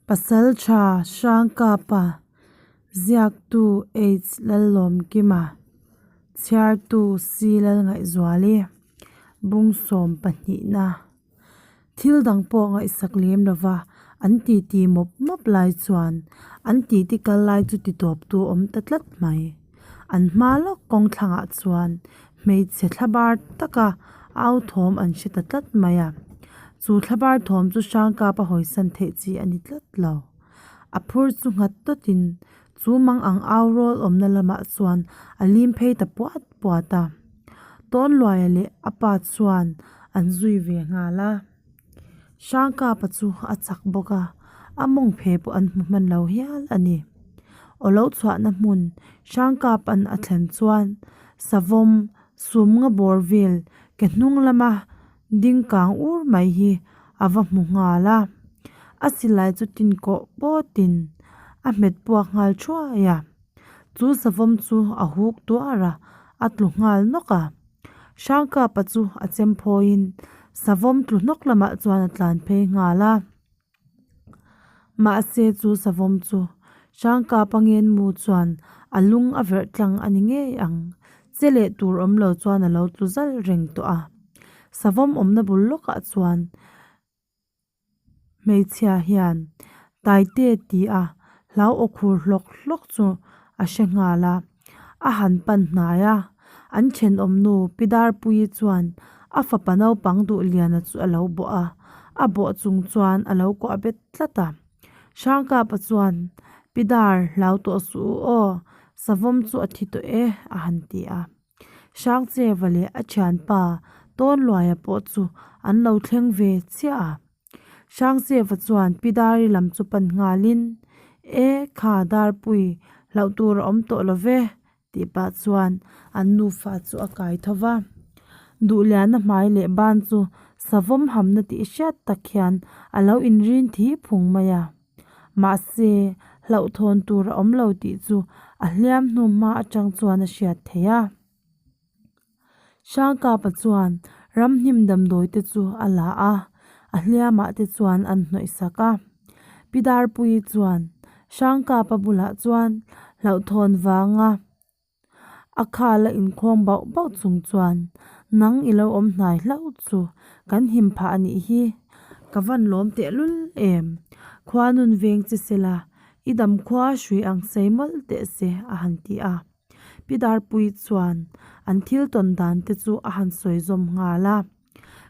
Pasaltha Hrangkapa, Ziaktu H Lallawmkima, Chhiartu C Lalngaihzuali, Bung sawm pahnihna. Thil dang pawh ngaihsak lem lova an titi mawp mawp lai chuan an titi kal lai chu titawptu awm ta tlat mai. An hma lawk kawng thlangah chuan hmeichhe thlabar taka au thawm an hre ta tlat mai a. Chu thlabar thawm chu Hrangkapa hawisan theih chi a ni tlat lo. A phur chu nghat tawtin chu mang ang au rawl awmna lamah chuan a lim phei ta puat puat a. Tawnluaia leh a pa chuan an zui ve nghal a. Hrangkapa chu a chak bawk a, a mawng phe pawh an hmu hman lo hial a ni. Aw lo chhuahna hmun Hrangkapa'n a thlen chuan savawm sum nga bawr vel ke hnung lama ding kang ur mai hi a va hmu nghal a. A silai chu tin kawh pawtin a hmet puak nghal thuai a. Chu savawm chu a huk tuar a, a tlu nghal nawk a. Hrangkapa chu a chem phawiin savawm tlu hnawk lamah chuan a tlan phei nghal a. Mahse chu savawm chu Hrangkapa ngenmu chuan a lung a verh tlang a ni ngei ang. Che leh tur awm lo chuan a lo tlu zal reng tawh a. Savawm awmna bul lawkah chuan Hmeichhia hian Taite ti a hlau aw khur hlawk hlawk chu a hre nghal a, a han pan hnai a, an thenawm nu Pi Darpuii chuan a fapa naupang Duhliana chu a lo bawh a, a bawh chung chuan a lo kuah bet tlat a. Hrangkapa chuan, Pi Dar, hlau tawh suh u aw, savawm chu a thi tawh e, a han ti a. Hrangcheva leh a thianpa Tawnluaia pawh chu an lo thleng ve chiah a. Hrangcheva chuan Pi Dari lam chu pan nghalin, E kha Darpui, hlauh tur a awm tawh lo ve, tih pah chuan an nufa chu a kai tho va. Duhliana hmai leh ban chu savawm hamna tih hriat tak hian a lo inrin thi phung mai a. Mahse, hlauhthawn tur a awm lo tih chu a hliam hnu hma atang chuan a hriat theih a. Hrangkapa chuan ramhnim damdawi te chu a la a, a hliamah te chuan an hnawih sak a. Pi Darpuii chuan Hrangkapa bulah chuan hlauhthawn vanga A khal a inkhawm bauh bauh chung chuan, Nang i lo awm hnai hlauh chu kan him phah a nih hi. Ka van lawm tehlul em? Khua nun veng che sela, i dam khua hrui ang sei mawlh teh se, a han ti a. Pi Darpuii chuan an thil tawn dan te chu a han sawi zawm nghal a.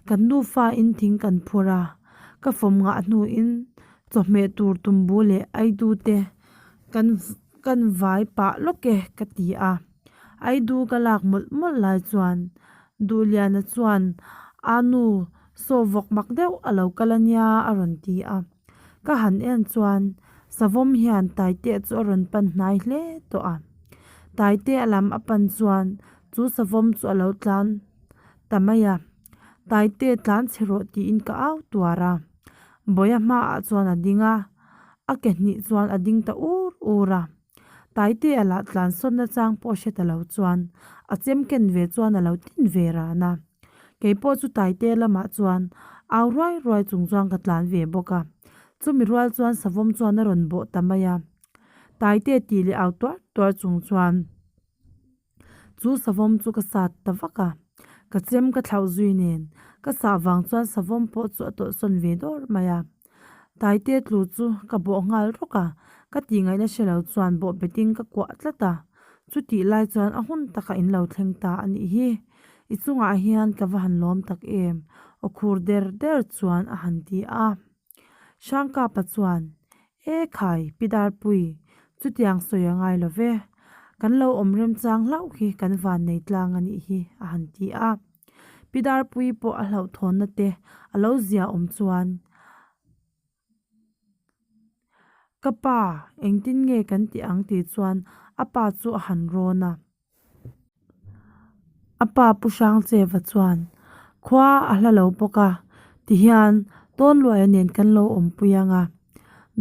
Kan nufa in thing kan phur a, ka fawm ngah hnuin chawhmeh tur tumbu leh aidu te kan kan vai pah lawk e ka ti a. Aidu ka lak mawlh mawlh lai chuan Duhliana chuan a nu saw vawk mak deuh a lo kal a nia a rawn ti a. Ka han en chuan savawm hian Taitea chu a rawn pan hnai hle tawh a. Taitea lam a pan chuan chu savawm chu a lo tlan ta mai a, Taite tlan chhe rawh tiin ka au tuar a, Bawia hmaah chuan a ding a, a ke hnih chuan a ding ta ur ur a, Taite a lah tlan sawnna chang pawh hre ta lo chuan a chem ken ve chuan a lo tin ve ran a, keipawh chu Taite lamah chuan au ruai ruai chung chuan ka tlan ve bawk a, chumi rual chuan savawm chuan a rawn bawh ta mai a, Taite tih leh au tuar tuar chung chuan. Chu savawm chu ka sat ta vak a, ka chem ka thlauh zui nen ka sah vang chuan savawm pawh chu a tawlhsawn ve dawr mai a. Taite tlu chu ka bawh nghal rawk a, ka tih ngaihna hre lo chuan bawh betin ka kuah tlat a, chutih lai chuan a hun takah in lo thleng ta a nih hi. I chungah hian ka va han lawm tak em? Aw khur der der chuan a han ti a. Hrangkapa chuan, E khai, Pi Darpui, chutiang sawi a ngai lo ve. Kan lo awm remchang hlauh hi kan van nei tlang a nih hi, a han ti a. Pi Darpui pawh a hlauhthawnna te a lo zia awm chuan, Ka pa, engtin nge kan tih ang tih chuan a pa chu a han rawn a. A pa Pu Hrangcheva chuan, Khua a hla lo bawk a, tihian Tawnluaia nen kan lo awmpui ang a,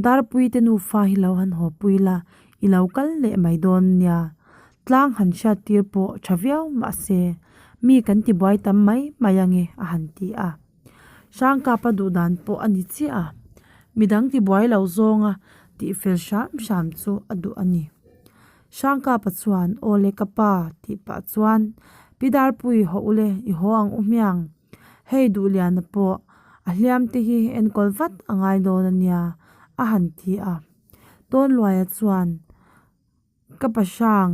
Darpuite nufa hi lo han hawpui la, i lo kal leh mai dawn nia. Tlang han hriattir pawh tha viau mah se, mi kan tibuai tam mai mai ange, a han ti a. Hrangkapa duhdan pawh a ni chiah a. Midang tibuai lo zawnga tihfel hram hram chu a duh a ni. Hrangkapa chuan, Aw le ka pa, tih pah chuan, Pi Darpui haw u le, i haw ang u hmiang. Hei Duhliana pawh a hliam te hi enkawl vat a ngai dawn a nia, a han ti a. Tawnluaia chuan, Ka pa hrang,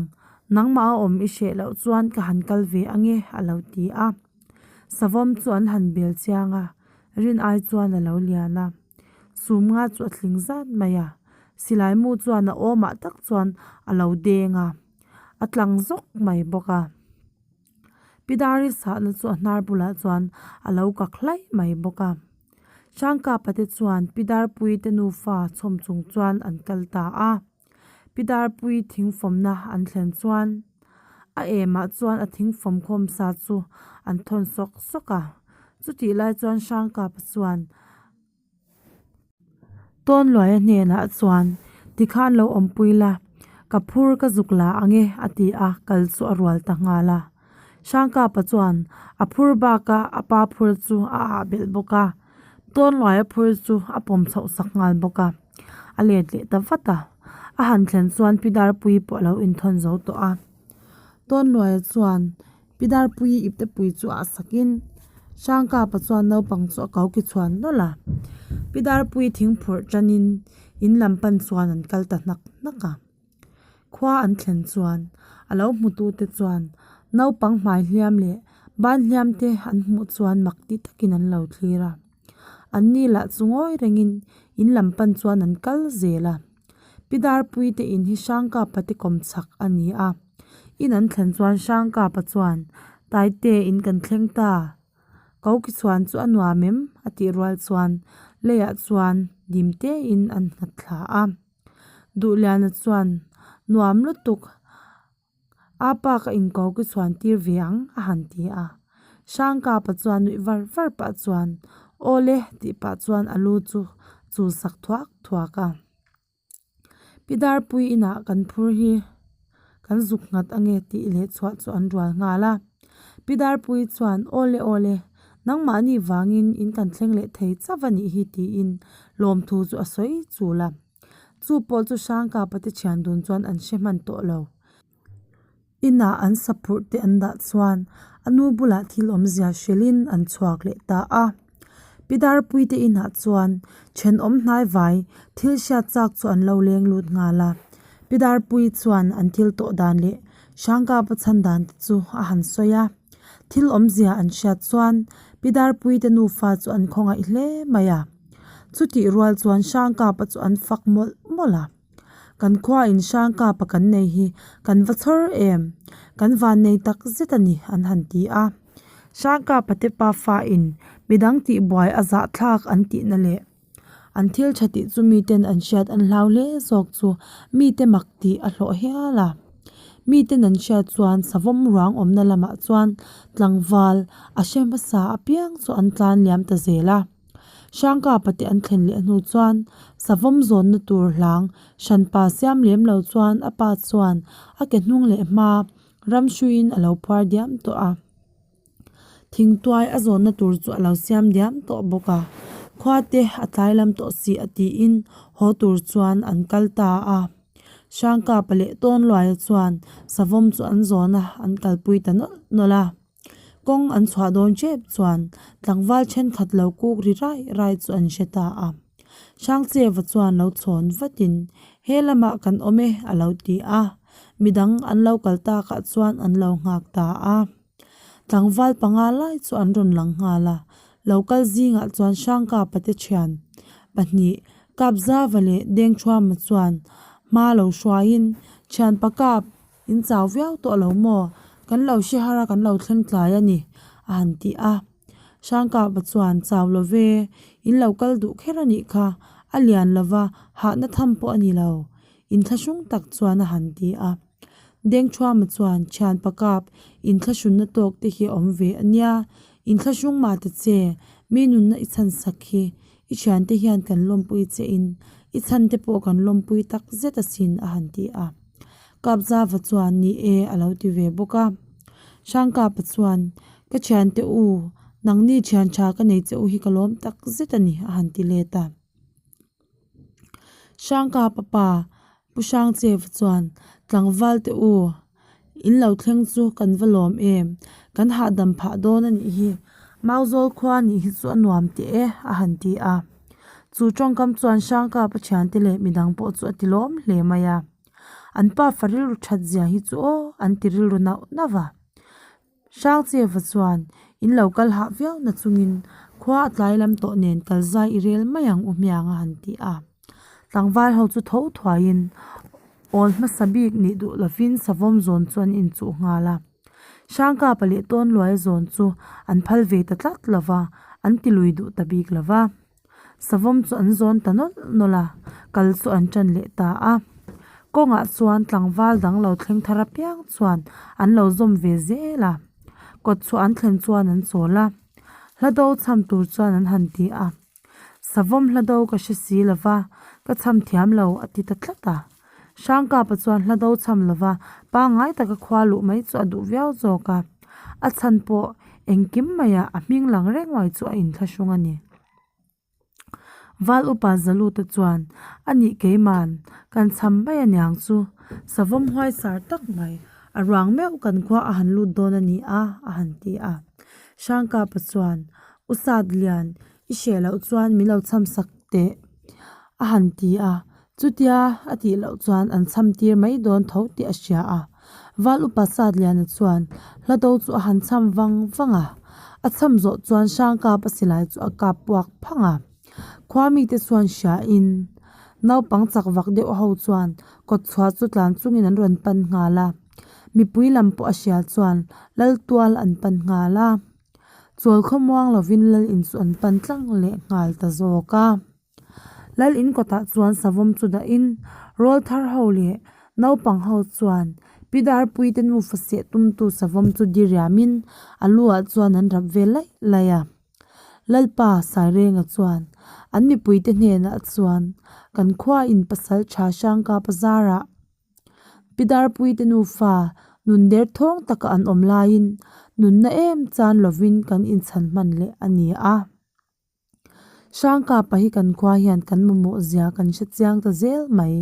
nangmah a awm i hreh loh chuan ka han kal ve ange, a lo ti a. Savawm chu an han bel chiang a, rin ai chuan a lo lian a. Sum nga chu a tling zat mai a, silai mu chuan a awmah tak chuan a lo deng a, a tlang zawk mai bawk a. Pi Dari sahna chu a hnar bulah chuan a lo kak hlaih mai bawk a. Hrangkapa te chuan Pi Darpuii te nufa chhawm chung chuan an kal ta a. Pi Darpuii thingfawmna an thlen chuan a emah chuan a thingfawm khawm sa chu an thawn sawk sawk a. Chutih lai chuan Hrangkapa chuan Tawnluaia hnenah chuan, Tikhan lo awmpui la, ka phur ka zuk la ang e, a ti a, kal chu a rual ta nghal a. Hrangkapa chuan a phur baka a pa phur chu a ah belh bawk a, Tawnluaia phur chu a pawm chhoh sak nghal bawk a, a let leh ta vat a. A han thlen chuan Pi Darpuii pawh a lo inthawn zo tawh a. Tawnluaia chuan Pi Darpuii iptepui chu a sakin Hrangkapa chuan naupang chu a ko ki chhuan nawlh a. Pi Darpuii thingphurh tanin in lam pan chuan an kal ta hnak hnak a. Khua an thlen chuan a lo hmutute chuan naupang hmai hliam leh ban hliam te an hmuh chuan mak ti takin an lo thlir a. Anni lah chu ngawi rengin in lam pan chuan an kal zel a. Pi Darpuii te in hi Hrangkapa te kawm chhak a ni a. In an thlen chuan Hrangkapa chuan, Taite in kan thleng ta. Ko ki chhuan chu a nuam em? a tih rual chuan leiah chuan dim tein an nghat thla a. Duhliana chuan, Nuam lutuk. A pa ka inko ka chhuan tir ve ang a han ti a. Hrangkapa chuan nuih var var pah chuan Aw le tih pah chuan a lu chu chul sak thuak thuak a. Pi Darpui inah kan phur hi kan zuk nghat ange tih leh chhuah chu an rual nghal a. Pi Darpui chuan Aw le aw le nangmahni vangin in kan thleng leh thei chauh a nih hi tiin lawmthu chu a sawi chul a. Chu pawh chu Hrangkapa te thian dun chuan an hre hman tawh lo. Inah an saphurh te an dah chuan a nu bulah thil awmzia hrilhin an chhuak leh ta a. Pi Darpui te inah chuan thenawm hnaivai thil hriat chak chu an lo leng lut nghal a. Pi Darpui chuan an thil tawh dan leh Hrangkapa chhan dan te chu a han sawi a. Thil awmzia an hriat chuan Pi Darpui te nufa chu an khawngaih hle mai a. Chutih rual chuan Hrangkapa chu an fak mawlh mawlh a. Kan khua in Hrangkapa kan nei hi kan va chhawr em? Kan van nei tak zet a ni an han ti a. Hrangkapa te pafa in midang tihbuai a zahthlak an tihna leh an thil tha tih chu miten an hriat an hlau hle zawk chu mite mak tih a hlawh hial a. Miten an hriat chuan savawm ruang awmna lamah chuan tlangval a hre hmasa apiang chu an tlan liam ta zel a. Hrangkapa te an thlen leh hnu chuan savawm zawnna tur hlang hranpa siam lem lo chuan a pa chuan a ke hnung leh hma ram hruiin a lo phuar diam tawh a. Thingtuai a zawnna tur chu a lo siam diam tawh bawk a. Khua te a tlai lam tawh si a tiin haw tur chuan an kal ta a. Hrangkapa leh Tawnluaia chuan savawm chu an zawn a, an kalpui ta nawlh nawlh a. Kawng an chhuah dawn tep chuan tlangval thenkhat lo kuk ri rai rai chu an hre ta a. Hrangcheva chuan lo chhawn vatin, He lamah kan awm e a lo ti a. Midang an lo kal takah chuan an lo nghak ta a. Tlangval panga lai chu an rawn lang nghal a. Lo kal zingah chuan Hrangkapa te thian pahnih Kapzava leh Dengthuama chuan hma lo hruaiin, Thianpa Kap, In chau viau tawh lo maw? Kan lo hre har a, kan lo thleng tlai a ni, a han ti a. Hrangkapa chuan, Chau lo ve, in lo kal duh kher a nih kha, a lian lo va, hahna tham pawh a ni lo, inthlahrung tak chuan a han ti a. Dengthuama chuan, Thianpa kap, inthlahrunna tawk te hi a awm ve a nia, inthlahrung mah ta che, mi nunna i chhan sak hi, i thiante hian kan lawmpui che in, i chhan te pawh kan lawmpui tak zet asin, a han ti a. Kapzava chuan ni e a lo ti ve bawk a. Hrangkapa chuan, Ka thiante u, nangni thian tha ka nei che u hi ka lawm tak zet a ni, a han ti let a. Hrangkapa pa Pu Hrangcheva chuan tlangval te u in lo thleng chu kan va lawm em, kan hahdam phah dawn a nih hi, Mauzawl khua nih hi chu a nuam teh e a han ti a. Chu tawngkam chuan Hrangkapa thiante leh midang pawh chu a ti lawm hle mai a. An pa fa rilru that zia hi chu aw an ti rilru nauh nauh a. Hrangcheva chuan in lo kal hah viau na chungin khua a tlai lam tawh nen kal zai i rel mai ang u hmiang a han ti a. Tlangval ho chu tho thuaiin awl hmasa bik nih duh lovin savawm zawn chu an inchuh nghal a. Hrangkapa leh Tawnluaia zawn chu an phal ve ta tlat lova, an ti lui duh ta bik lova. Savawm chu an zawn ta nawlh nawlh a, kal chu an ṭan leh ta a. Kawngah chuan tlangval dang lo thleng thar apiang chuan an lo zawm ve zel a, kawtchhuah an thlen chuan an chawl a, hla do cham tur chuan an han ti a. Savawm hla do ka hre si lo va, ka cham thiam lo a ti ta tlat a. Hrangkapa chuan hla do cham lo va, pangngai taka khua luh mai chu a duh viau zawk a. A chhan pawh engkim maiah a hming lang reng mai chu a inthlahrung a ni. Val upa Zaluta chuan, A nih keiman, kan cham mai aniang chu, savawm huaisar tak mai, a ruang meuh kan khua a han lut dawn a ni a, a han ti a. Hrangkapa chuan, U Satlian, i hreh loh chuan min lo cham sak teh, a han ti a. Chutia a tih loh chuan an cham tir mai dawn tho tih a hria a. Val upa Satliana chuan hla do chu a han cham vang vang a. A cham zawh chuan Hrangkap a silai chu a kap puak phang a. Khua mite chuan hria in naupang chak vak deuh ho chuan kawtchhuah chu tlan chungin an rawn pan nghal a. Mipui lam pawh a hria chuan lal tual an pan nghal a. Chawl khawmuang lovin lal in chu an pan tlang leh nghal ta zawk a. Lal in kawtah chuan savawm chu dahin rawl thar ho leh naupang ho chuan pi Darpui te nufa seh tumtu savawm chu diriamin a lu ah chuan an rap ve laih laih a. Lalpa Sairenga chuan an mipui te hnenah chuan kan khua in pasal tha Hrangkapa zarah Pi Darpui te nufa nun derthawng taka an awm laiin nunna em chan lovin kan inchhan hman leh a ni a. Hrangkapa hi kan khua hian kan mamawh zia kan hre chiang ta zel mai.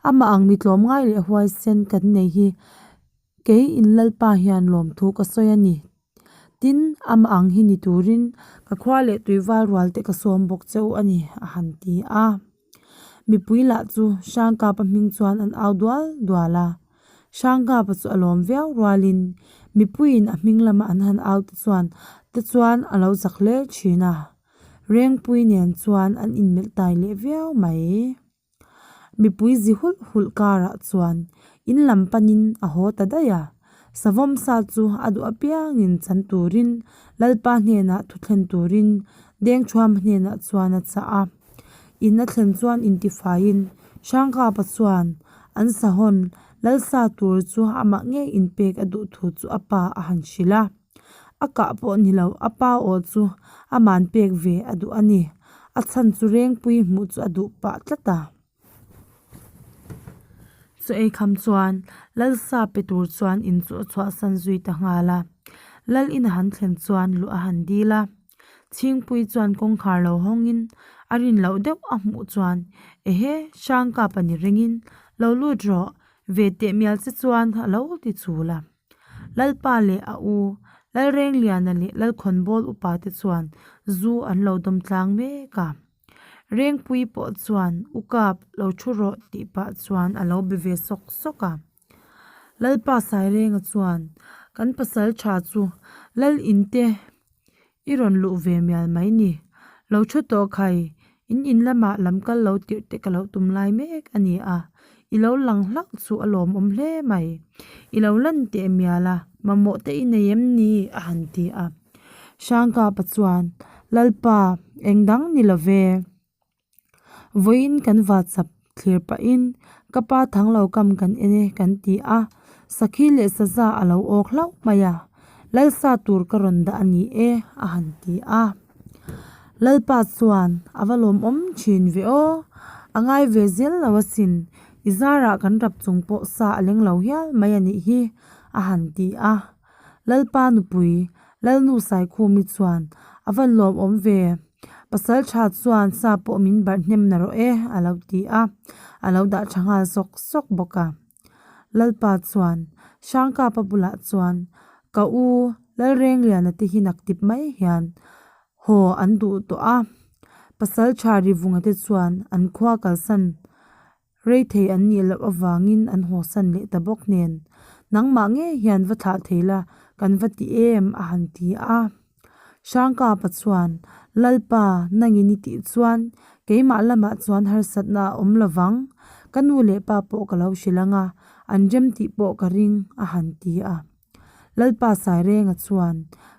Amah ang mi tlawmngai leh huaisen kan nei hi kei in Lalpa hian lawmthu ka sawi a ni. Tin, amah ang hi ni turin ka khua leh tuival rual te ka sawm bawk che u a ni, a han ti a. Mipui lah chu Hrangkapa hming chuan an au dual dual a. Hrangkapa chu a lawm viau rualin mipuiin a hming lama an han au te chuan te chuan a lo zak hle thin a. Rengpui nen chuan an inmelh tai leh viau mai. Mipui zi hulh hulh karah chuan in lam panin a haw ta daih a. Savawm sa chu a duh apiangin chan turin Lalpa hnenah thu thlen turin Dengthuama hnenah chuan a chah a. In a thlen chuan intifaiin Hrangkapa chuan an sahawn Lalsa tur chu amah ngei inpek a duh thu chu a pa a han hrilh a. A kah pawh ni lo, a pa aw chu ama'n pek ve a duh a ni. A chhan chu Rengpui hmuh chu a duh pah tlat a. Chu ei kham chuan Lalsa pe tur chuan in chu a chhuahsan zui ta nghal a. Lal in a han thlen chuan luh a han dil a. Chhingpui chuan kawngkhar lo hawngin a rin loh deuh a hmuh chuan, Ehe, Hrangkap a ni ringin, lo lut rawh, ve teh mial che chuan a lo ti chul a. Lalpa leh a u, Lalrengliana leh Lalkhawnbawl upa te chuan zu an lo dawm tlang mek a. Rengpui pawh chuan U Kap, lo thu rawh tih pah chuan a lo be ve sawk sawk a. Lalpa Sairenga chuan, Kan pasal tha chu Lal in te i rawn luh ve mial mai ni. Lo thu tawh khai, in in lamah lam kal lo tirh te ka lo tum lai mek a ni a, i lo lang hlauh chu a lawmawm hle mai. I lo lan teh mial a, mamawh te i nei em ni? a han ti a. Hrangkapa chuan, Lalpa, eng dang ni lo ve. Vawiin kan WhatsApp thlir pahin ka pa thang lo kam kan en e kan ti a, sakhi leh saza a lo awk hlauh mai a, Lalsa tur ka rawn dah a ni e a han ti a. Lalpa chuan a va lawmawm thin ve aw, a ngai ve zel lo asin, i zarah kan rap chung pawh sa a leng lo hial mai a nih hi a han ti a. Lalpa nupui, Lalnu Saikhumi chuan a van lawmawm ve. Pasalṭha chuan sa pawh min barh hnem na rawh e, a lo ti a, a lo dah ṭha nghal sawk sawk bawk a. Lalpa chuan Hrangkapa bulah chuan, Ka u, Lalrengliana te hi naktip mai hian haw an duh tawh a. Pasalṭha Rivunga te chuan an khua kalsan Rei thei an nih loh avangin an hawsan leh ta bawk nen, Nangmah ngei hian va thlah thei la, kan va ti em? a han ti a. Hrangkapa chuan, Lalpa, nangin i tih chuan keimah lamah chuan harsatna a awm lo vang, ka nu leh pa pawh ka lo hrilh ang a, an rem tih pawh ka ring, a han ti a. Lalpa Sairenga chuan,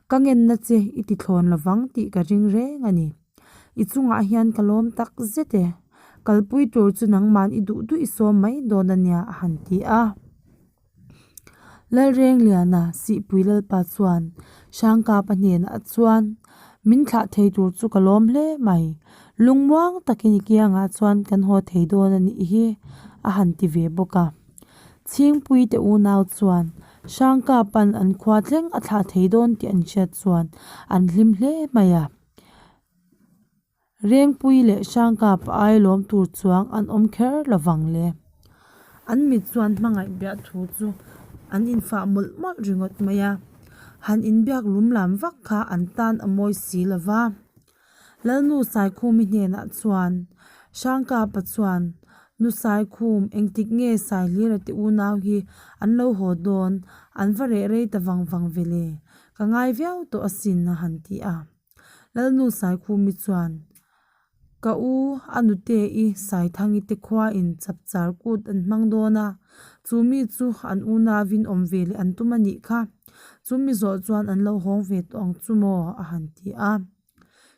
Ka ngenna che i ti thlawn lo vang tih ka ring reng a ni. I chungah hian ka lawm tak zet e. Kalpui tur chu nangman i duh duh i sawm mai dawn a nia a han ti a. Lalrengliana Sihpui Lalpa chuan Hrangkapa hnenah chuan, Min thlah thei tur chu ka lawm hle mai. Lungmuang takin i kiangah chuan kan haw thei dawn a nih hi a han ti ve bawk a. Chhingpuite unau chuan Hrangkapa'n an khua thleng a thlah thei dawn tih an hriat chuan an hlim hle mai a. Rengpui leh Hrangkapa ai lawm tur chuang an awm kher lo vang le. An mit chuan hmangaih biah thu chu an infah mawlh mawlh ringawt mai a. Han inbiak lum lam vak kha an tan a mawi si lo va. Lalnu Saikhumi hnenah chuan Hrangkapa chuan, Nu Saikhum, engtik nge Saihlira te unau hi an lo haw dawn, an va reh rei ta vang vang ve le, ka ngai viau tawh asin a han ti a. Lalnu Saikhumi chuan, Ka u, a nute i Saithangi te khuain chapchar kut an hmang dawn a, chu mi chu an unauin awm ve leh an tum a nih kha. Chu mi zawh chuan an lo hawng ve tawh ang chu maw? a han ti a.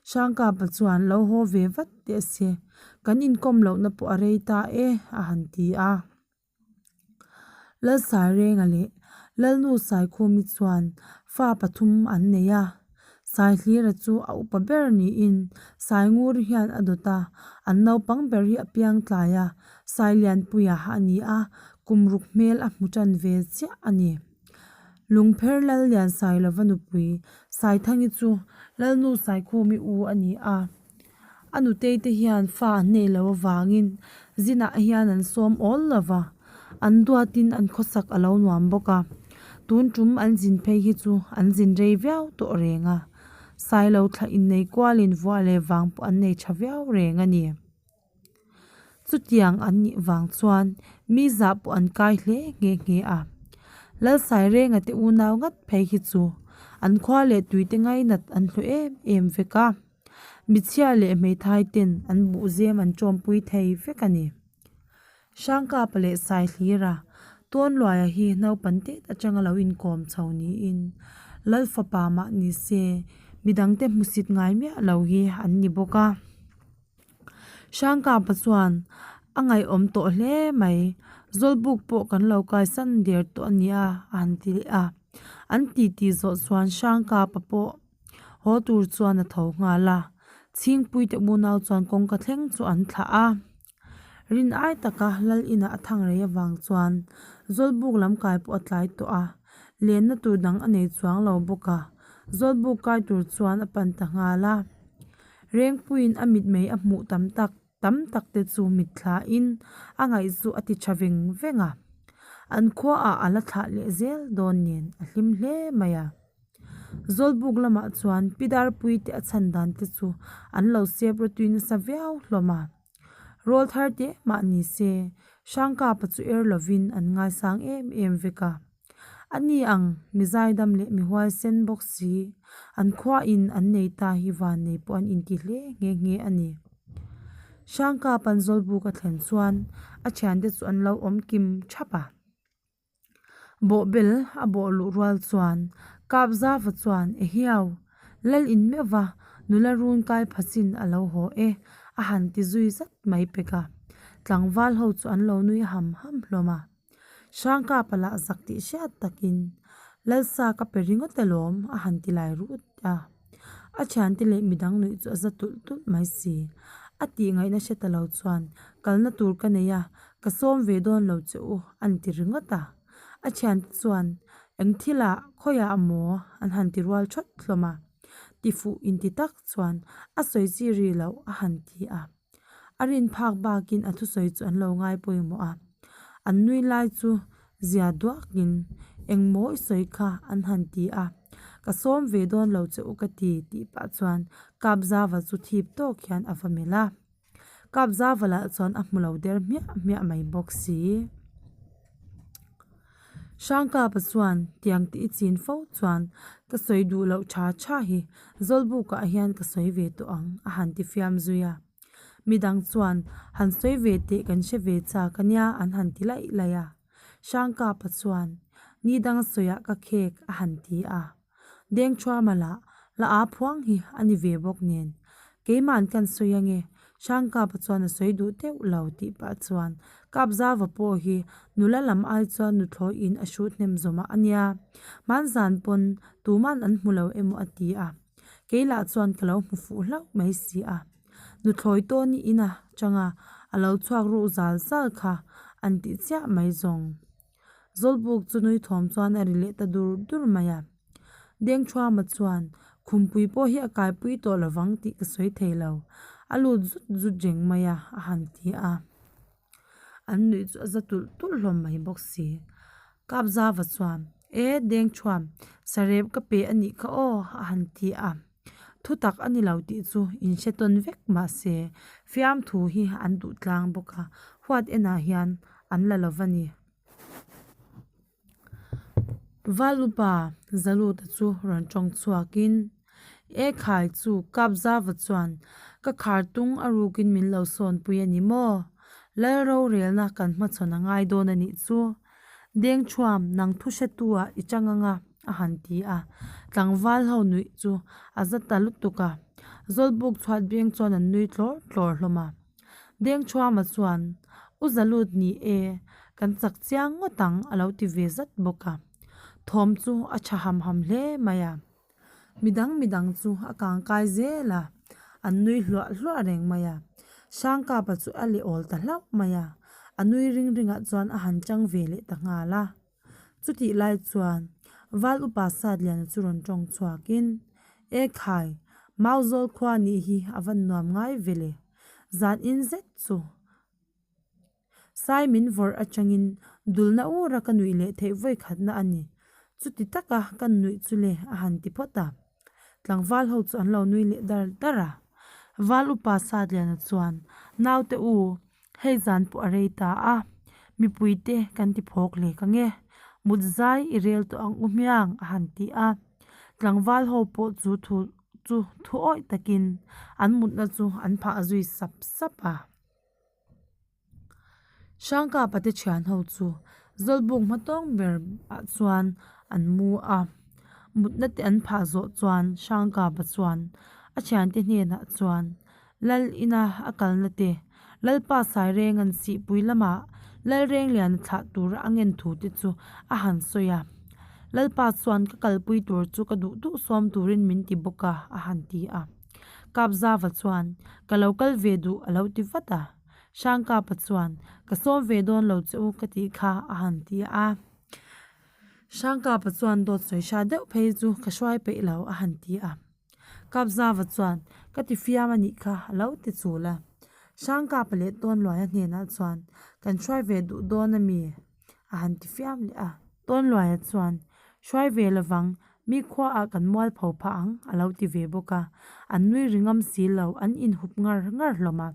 Hrangkapa chuan lo haw ve vat teh se, kan inkawm lohna pawh a rei ta e, a han ti a. Lalsairenga leh Lalnu Saikhumi chuan fa pathum an nei a, Saihlira chu a upa ber niin Sainguri hian a dawt a, an naupang ber hi a piang tlai a, Sailianpuia a ni a, kum ruk hmel a hmu tan ve chiah a ni. Lungpher Lallian Sailova nupui Saithangi chu Lalnu Saikhumi u a ni a. A nutei te hian fa an nei lo avangin zinah hian an sawm awl lo va, an duatin an khawsak a lo nuam bawk a. Tun tum an zin phei hi chu an zin rei viau tawh reng a, Sailo thla innei kualin vuah leh vang pawh an nei tha viau reng a ni. Chutiang an nih vang chuan mi zah pawh an kai hle nghe nghe a. Lalsairenga te unau ngat phei hi chu an khua leh tuite ngainat an hlu em em vek a. Michhia leh hmeithai ten an buhzem an tawmpui thei vek a ni. Hrangkapa leh Saihlira Tawnluaia hi naupan tet atanga lo inkawm chho niin Lal fapa mah ni se midangte hmusit ngai miah lo hi an ni bawk a. Hrangkapa chuan a ngaihawm tawh hle mai, Zawlbuk pawh kan lo kaisan der tawh a nia a han ti leh a. An titi zawh chuan Hrangkapa pawh haw tur chuan a tho nghal a, Chhingpuite unau chuan kawngka thleng chu an thlah a. Rin ai taka Lal inah a thang rei avang chuan Zawlbuk lam kai pawh a tlai tawh a, lenna tur dang a nei chuang lo bawk a, Zawlbuk kai tur chuan a pan ta nghal a. Rengpuiin a mitmei a hmuh tam tak tam tak te chu mitthlain a ngaih chu a ti tha veng veng a. An khuaah a la thlah leh zel dawn nen a hlim hle mai a. Zawlbuk lamah chuan Pi Darpui te a chhan dan te chu an lo sep rawtui nasa viau hlawm a. Rawl thar te mah ni se Hrangkapa chu er lovin an ngaisang em em vek a. A ni ang, mi zaidam leh mi huaisen bawk si, an khuain an nei ta hi van nei pawh an inti hle nghe nghe a ni. Hrangkapa'n Zawlbuk a thlen chuan a thiante chu an lo awm kim thap a. Bawhbel a bawh luh rual chuan Kapzava chuan, Ehiau, Lal in meuh va, nula run kai phachin a lo haw e, a han ti zui zat mai pek a. Tlangval ho chu an lo nui ham ham hlawm a. Hrangkapa lah zak tih hriat takin, Lalsa ka pe ringawt alawm, a han ti lai rut a. A thiante leh midang nuih chu a za tulh tulh mai si. A tih ngaihna hre ta lo chuan, Kalna tur ka nei a, ka sawm ve dawn lo che u, a ni ti ringawt a. A thiante chuan, Eng thilah, khawiah maw? an han ti rual thawt hlawm a. Tifuh inti tak chuan a sawi chi ri loh a han ti a. A rin phak bakin a thusawi chu an lo ngai pawimawh a. An nui lai chu zia duakin engmaw i sawi kha an han ti a. Ka sawm ve dawn lo che u ka ti tih pah chuan Kapzava chu thip tawk hian a va melh a. Kapzava lah chuan a hmu lo der hmiah hmiah mai bawk si. Hrangkapa chuan tiang tih i chin fo chuan ka sawi duh loh tha tha hi Zawlbukah hian ka sawi ve tawh ang a han ti fiam zui a. Midang chuan han sawi ve teh kan hre ve chak a nia an han ti laih laih a. Hrangkapa chuan ni dang sawiah ka khek a han ti a. Dengthuama lah la aa phuang hi a ni ve bawk nen. Keima'n kan sawi ange, Hrangkapa chuan a sawi duh teuh lo tih pah chuan Kapzava pawh hi nula lam ai chuan nuthlawi in a hrut hnem zawmah a nia. Hmanzan pawn tuman an hmu lo emaw a ti a, kei lah chuan ka lo hmu fuh hlauh mai si a. Nuthlawi tawni ina changa a lo chhuak ruh zal zal kha an tih chiah mai zawng. Zawlbuk chu nui thawm chuan a ri leh ta dur dur mai a. Dengthuama chuan, Khumpui pawh hi a kaipui tawh lovang tih ka sawi thei lo. A lut zut zut reng mai a, a han ti a. An nuih chu a za tulh tulh hlawm mai bawk si. Kapzava chuan, E, Dengthuam, sarep ka pe a nih kha aw, a han ti a. Thu tak a ni lo tih chu in hre tawn vek mahse fiamthu hi an duh tlang bawk a, huat enah hian an la lo va ni. Valupa Zaluta chu rawn tawng chhuakin, E khai chu Kapzava chuan ka khar tung a rukin min lo sawnpui a ni maw? Lal rorelna kan hmachhawn a ngai dawn a nih chu. Dengthuam nang thu hretu ah i chang anga a han ti a, tlangval ho nuih chu a za ta lutuk a, Zawlbuk chhuat beng chuan an nui tlawr tlawr hlawm a. Dengthuama chuan, U Zalut ni e, kan chak chiang ngawt ang a lo ti ve zat bawk a, thawm chu a tha ham ham hle mai a. Midang midang chu a kang kai zel a, an nui hluah hluah reng mai a. Hrangkapa chu a leh awl ta hlauh mai a, a nui ring ringah chuan a han chang ve leh ta nghal a. Chutih lai chuan Val upa Satliana chu rawn tawng chhuakin, E khai, Mauzawl khua nih hi a van nuam ngai ve le, zan in zet chu. Sai min vawrh atangin dulna ura ka nuih leh theih vawi khatna a ni. Chuti taka ka nuih chu le a han ti phawt a. Tlangval ho chu an lo nui leh dar dar a. Val upa Satliana chuan, Naute u, hei zan pawh a rei ta a, mipuite kan ti phawk leh ka nge, mut zai i rel tawh ang u hmiang a han ti a. Tlangval ho pawh chu thu chu thu awih takin an mutna chu an phah zui sap sap a. Hrangkapa te thian ho chu Zawlbuk hmatawng ber ah chuan an mu a, mutna te an phah zawh chuan Hrangkapa chuan a thiante hnenah chuan Lal ina a kalna te, Lalpa Sairenga'n sihpui lamah Lalrengliana thlah tura a ngen thu te chu a han sawi a, Lalpa chuan ka kalpui tur chu ka duh duh sawm turin min ti bawk a a han ti a. Kapzava chuan, Ka lo kal ve duh a lo ti vat a. Hrangkapa chuan, Ka sawm ve dawn lo che u ka tih kha a han ti a. Hrangkapa chuan dawt sawi hra deuh phei chu ka hruai peih lo a han ti a. Kapzava chuan, Ka ti fiam a nih kha a lo ti chul a. Hrangkapa leh Tawnluaia hnenah chuan, Kan hruai ve duh dawn a mi? A han ti fiam leh a. Tawnluaia chuan, Hruai ve lovang, mi khuaah kan mualpho phah ang, a lo ti ve bawk a. An nui ri ngam si lo, an inhup ngar ngar hlawm a.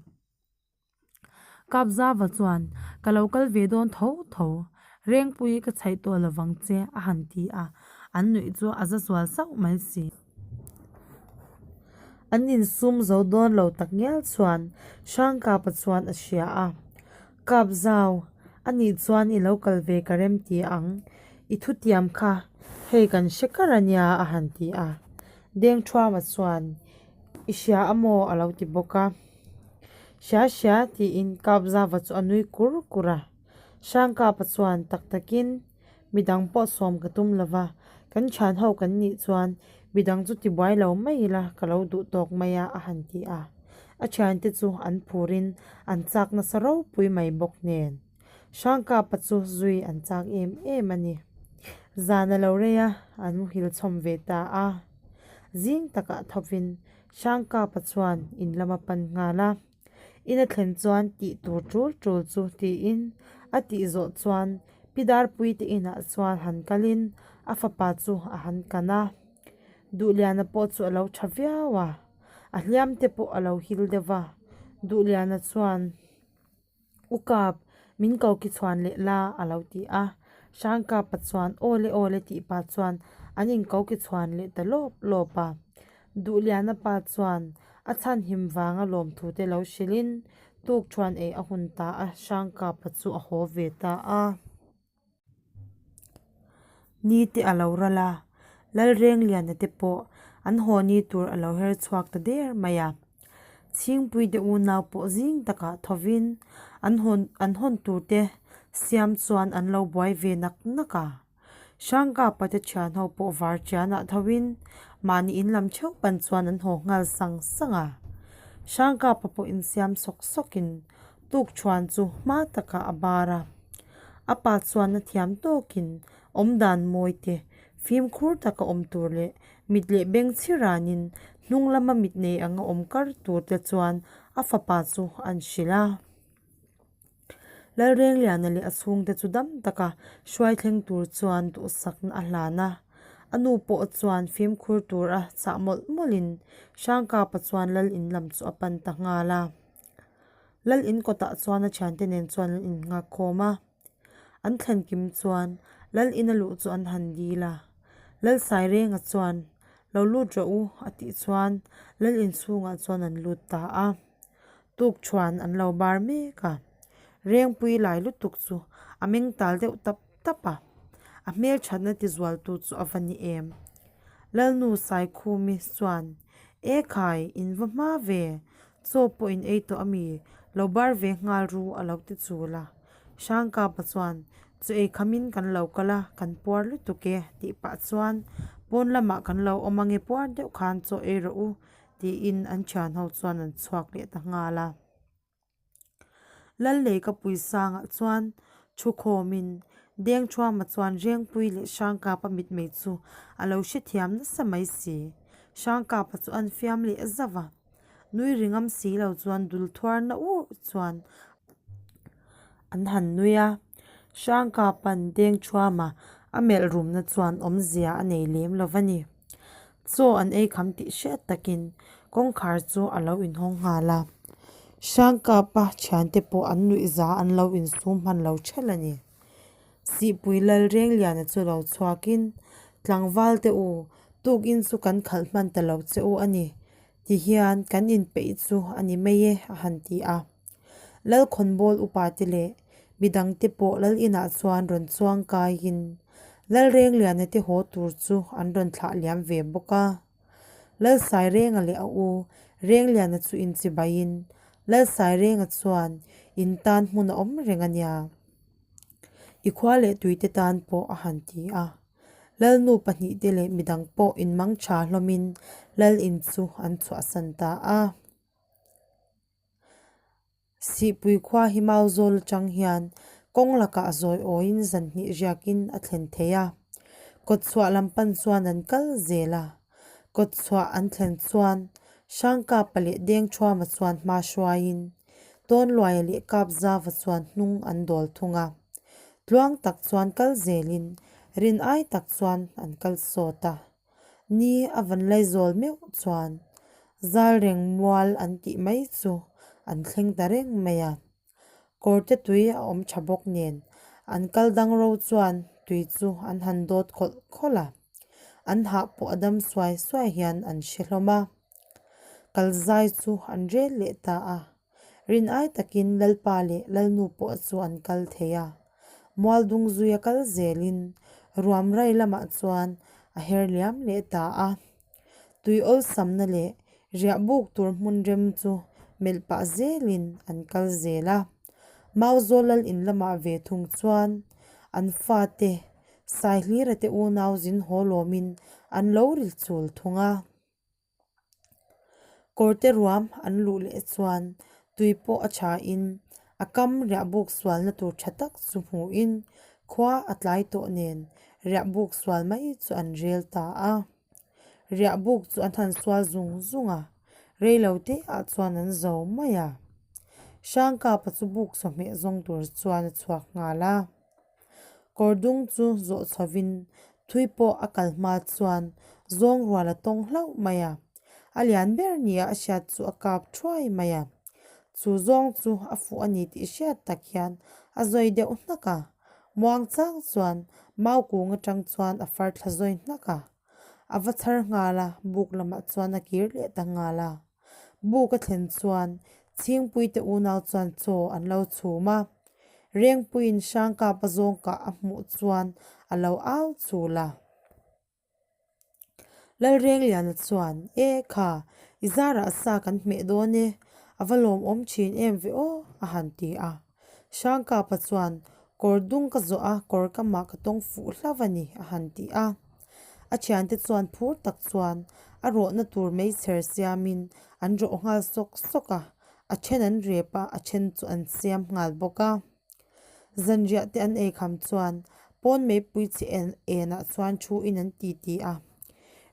Kapzava chuan, Ka lo kal ve dawn tho tho, Rengpui ka chhaih tawh lovang che, a han ti a. An nuih chu a za zual sauh mai si. An insum zo dawn lo tak ngial chuan Hrangkapa chuan a hria a. Kap zau, a nih chuan i lo kal ve ka rem ti ang, i thutiam kha hei kan hre kar a nia a han ti a. Dengthuama chuan i hria a maw a lo ti bawk a. Hria hria tiin Kapzava chu a nui kur kur a. Hrangkapa chuan tak takin Midang pawh sawm ka tum lova, kan thian ho kan nih chuan midang chu tibuai lo mai ila ka lo duh tawk mai a a han ti a. A thiante chu an phurin an chak nasa ropui mai bawk nen. Hrangkapa chu zui an chak em em a ni. Zan a lo rei a, an muhil chhawm ve ta a. Zing takah thovin Hrangkapa chuan in lam a pan nghal a. In a thlen chuan tih tur tul tul chu tiin a tih zawh chuan Pi Darpuite inah chuan han kalin a fapa chu a han kan a. Duhliana pawh chu a lo tha viau a, a hliam te pawh a lo hil deuh va. Duhliana chuan. U Kap, min ko ki chhuan leh la, a lo ti a. Hrangkapa chuan, Aw le, aw le tih pah chuan an inko ki chhuan leh ta lawp lawp a. Duhliana pa chuan a chhan him vanga lawmthu te lo hrilhin tukṭhuan ei a hun ta a, Hrangkapa chu a haw ve ta a. Ni te a lo ral a, Lalrengliana te pawh an haw ni tur a lo her chhuak ta der mai a. Chhingpui te unau pawh zing takah thovin an hawn an hawn tur te siam chuan an lo buai ve nak nak a. Hrangkapa te thian ho pawh var chianah thovin mahni in lam theuh pan chuan an haw nghal sang sang a. Hrangkapa pawh insiam sawk sawkin tukṭhuan chu hma takah a bar a. A pa chuan a thiam tawkin awmdan mawi te, fimkhur taka awm tur leh mit leh beng chhi ranin hnung lama mit nei anga awm kar tur te chuan a fapa chu an hrilh a. Lalrengliana leh a chhungte chu dam taka hruai thleng tur chuan duhsakna a hlan a. A nu pawh chuan fimkhur tur a chah mawlh mawlhin Hrangkapa chuan lal in lam chu a pan ta nghal a. Lal in kawtah chuan a thiante nen chuan an innghak khawm a, an thlen kim chuan Lal ina luh chu an han dil a, Lal Sairenga chuan lo lut rawh u a tih chuan Lal inchhungah chuan an lut ta a, tukṭhuan an lo bar mek a, Rengpui lai lutuk chu a meng tal deuh tap tap a, a hmelṭhatna tizualtu chu a va ni em? Lalnu Saikhumi chuan, E khai, in va hma ve, Chaw pawh in ei tawh a mi? Lo bar ve nghal ru a lo ti chul a. Hrangkapa chuan, Chaw ei khamin kan lo kal a, kan puar lutuk e, tih pah chuan, Pawn lamah kan lo awm ange puar deuh khan chaw ei rawh u, tiin an thian ho chuan an chhuak leh ta nghal a. Lallei ka pui sangah chuan thu khawmin Dengthuama chuan Rengpui leh Hrangkapa mitmei chu a lo hrethiam nasa mai si. Hrangkapa chu an fiam leh zauh a. Nui ri ngam si lo chuan dul thuar na urh chuan an han nui a. Hrangkapa'n Dengthuama a melh rumna chuan awmzia a nei lem lo va ni. Chaw an ei kham tih hriat takin kawngkhar chu a lo inhawng nghal a. Hrangkapa thiante pawh an nuih za an lo insum hman lo ṭhelh a ni. Sihpui Lalrengliana chu lo chhuakin, Tlangval te u, tukin chu kan khalh hman ta lo che u a ni, tihian kan inpeih chu a ni mai e, a han ti a. Lalkhawnbawl upate leh midangte pawh lal inah chuan rawn chuang kaiin Lalrengliana te haw tur chu an rawn thlah liam ve bawk a. Lalsairenga leh a u Rengliana chu inchibaiin Lalsairenga chuan in tan hmun a awm reng a nia. I khua leh tuite tan pawh a han ti a. Lalnu pahnihte leh midang pawh inmang tha hlawmin lal in chu an chhuahsan ta a. Sihpui khua hi Mauzawl atang hian kawng lakah zawi awiin zan hnih riakin a thlen thei a. Kawtchhuah lam pan chuan an kal zel a. Kawtchhuah an thlen chuan Hrangkapa leh Dengthuama chuan hma hruaiin Tawnluaia leh Kapzava chuan hnung an dawl thung a. Tluang tak chuan kal zelin rin ai tak chuan an kal sawt a. Ni a van laizawl meuh chuan Zalreng mual an tih mai chu an thleng ta reng mai a. Kawrte tui a awm tha bawk nen an kal dang ro chuan tui chu an han dawt khawlh khawlh a. An hah pawh a dam suai suai hian an hre hlawm a. Kal zai chu an rel leh ta a. Rin ai takin Lalpa leh Lalnu pawh chu an kal thei a. Mualdung zuia kal zelin ruam rai lamah chuan a her liam leh ta a. Tui awlsamna leh riah buk tur hmun rem chu melh pah zelin an kal zel a. Mauzawl lal in lamah ve thung chuan an fate Saihlira te unau zin haw lawmin an lo ri chul thung a. Kawrte ruam an luh leh chuan tui pawh a thain a kam riah buk sualna tur tha tak chu hmuhin khua a tlai tawh nen riah buk sual mai chu an rel ta a. Riah buk chu an han sual zung zung a, rei lo te ah chuan an zo mai a. Hrangkapa chu buk chawhmeh zawng tur chuan a chhuak nghal a. Kawr dung chu zawh chhovin thui pawh a kal hma chuan zawng rual a tawng hlauh mai a. A lian ber nia a hriat chu a kap thuai mai a. Chu zawng chu a fuh a ni tih hriat tak hian a zawi deuh hnak a. Muang chang chuan mau kung atang chuan a far thla zawi hnak a. A va chhar nghal a, buk lamah chuan a kir leh ta nghal a. Buk a thlen chuan Chhingpuite unau chuan chaw an lo chhum a. Rengpuiin Hrangkapa zawng kah a hmuh chuan a lo au chul a. Lalrengliana chuan, E kha, i zarah sa kan hmeh dawn e, a va lawmawm thin em ve aw, a han ti a. Hrangkapa chuan, Kawr dung ka zawh a, kawr ka mah ka tawng fuh hlauh a ni, a han ti a. A thiante chuan phur tak chuan a rawhna tur meichher siamin an rawh nghal sawk sawk a, a then an rep a, a then chu an siam nghal bawk a. Zanriah te an eikham chuan pawn meipui chi en enah chuan thu in an ti ti a.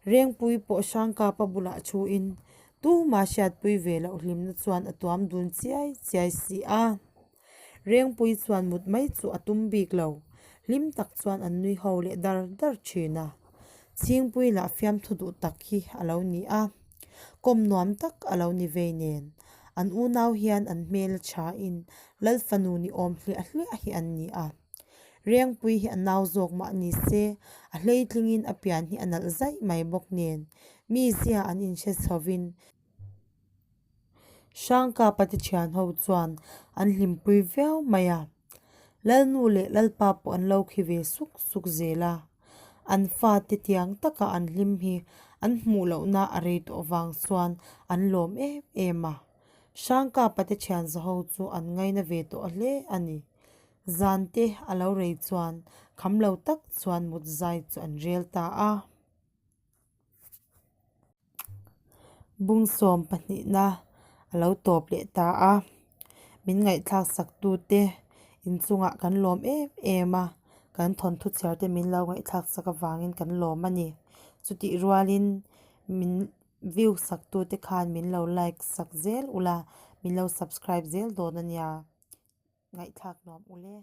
Rengpui pawh Hrangkapa bulah thu in tuma hriatpui ve loh hlimna chuan a tuam dun chiai chiai si a. Rengpui chuan mut mai chu a tum bik lo. Hlim tak chuan an nui ho leh dar dar thin a. Chhingpui lah fiamthu duh tak hi a lo ni a. Kawm nuam tak a lo ni vei nen. An unau hian an hmel a thain Lal fanu ni awm hliah hliah hi an ni a. Rengpui hi a nau zawk mah ni se, a hleitlingin a pian hi a nalh zaih mai bawk nen. Mi zia an inhre chhovin Hrangkapa te thian ho chuan an hlimpui viau mai a. Lalnu leh Lalpa pawh an lo khi ve suk suk zel a. An fate tiang taka an hlim hi an hmuh lohna a rei tawh vang chuan an lawm em em a. Hrangkapa te thian zaho chu an ngaina ve tawh hle a ni. Zan te a lo rei chuan kham lo tak chuan mut zai chu an rel ta a. Bungsawm pahnihna a lo tawp leh ta a, min ngaihthlak sak tute inchungah kan lawm em em a, kan thawnthu chhiar te min lo ngaihthlak sak avangin kan lawm a ni. Chutih rualin min view sak tute khan min lo like sak zel ula, min lo subscribe zel dawn a nia, ngaihthlak nuam ule.